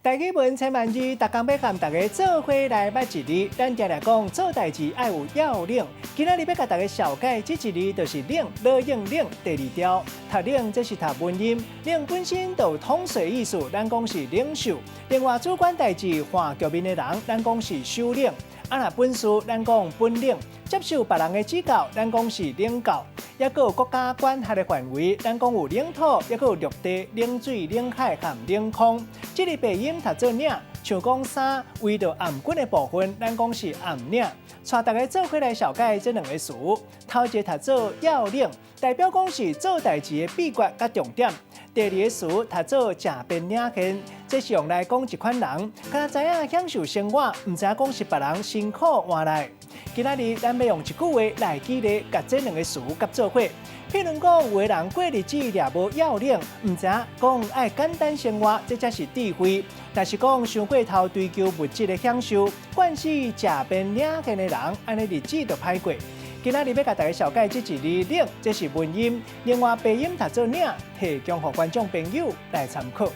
台語文千萬字，逐工欲佮大家做伙來捌一字。咱定定講做代誌愛有要領。今仔日欲共大家紹介這一字，就是領，老鷹領。第二條，讀領這是讀文音，領本身就有統帥意思，咱講是領袖。另外主管代誌看局面的人，咱講是首領。啊若本事，咱講本領；接受別人的指教，咱講是領教。抑閣有國家管轄的範圍，咱講有領土，抑閣有陸地、領水、領海和領空。這个白音讀做領，像講衫圍著頷頸的部分，咱講是頷領。帶大家做伙來紹介這兩个詞，頭一个讀做要領，代表講是做代誌的秘訣佮重點。第二个詞讀做食鞭領現，這是用來講一款人，敢若知影享受生活，毋知影講是別人辛苦換來。今仔日咱欲用一句話來舉例，共這兩个詞結做伙。譬如講，有的人過日子掠無要領，毋知影講愛簡單生活，這才是智慧。但是講傷過頭追求物質的享受，慣勢食鞭領現的人，按呢日子就歹過。今仔日欲共大家紹介這一字領，這是文音，另外白音讀做領，提供予觀眾朋友來參考。